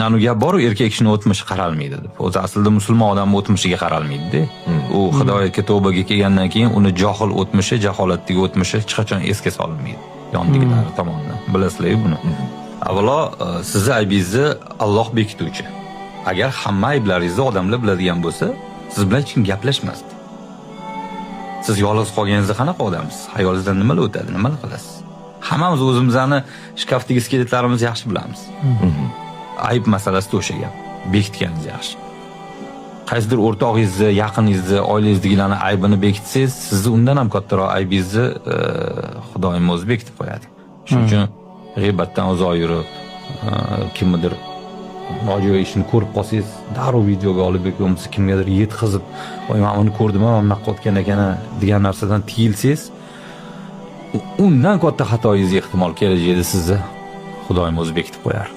Anu gap boru, erkak kishini o'tmishi qaralmaydi deb. O'zi aslida musulmon odamni o'tmishiga qaralmaydi-da. U hidoyatga, tavbaga kelgandan keyin uni johil o'tmishi, jaholatdagi o'tmishi hech qachon esga solinmaydi yonidagilari tomonidan. Bilasizlar buni. Avvalo sizni aybingizni Alloh bekituvchi. Agar hamma ayblaringizni odamlar biladigan bo'lsa, siz bilan hech kim gaplashmasdi. Siz yolg'iz qolganingizda qanaqa odamsiz? Xayolingizdan nimalar o'tadi, nimalar qilasiz? Hammamiz o'zimizni shkafdagi skeletlarimizni yaxshi bilamiz. Ayb masalasida o'sha gap. Bekitganingiz yaxshi. Qaysidir o'rtog'ingizni, yaqiningizni, oilangizdagilarni aybini bekitsangiz, sizni undan ham kattaroq aybingizni Xudoyim o'zi bekitib qo'yadi. Shuning uchun g'iybatdan uzoq yurib, kimnidir nojo'ya ishini ko'rib qolsangiz, darrov videoga olib yoki bo'lmasa kimgadir yetkazib, "Voy, men buni ko'rdim, mana bunaqa qilayotgan ekan" degan narsadan tiyilsangiz, undan katta xatoyingiz ehtimol kelajakda sizni Xudoyim o'zi bekitib qo'yar.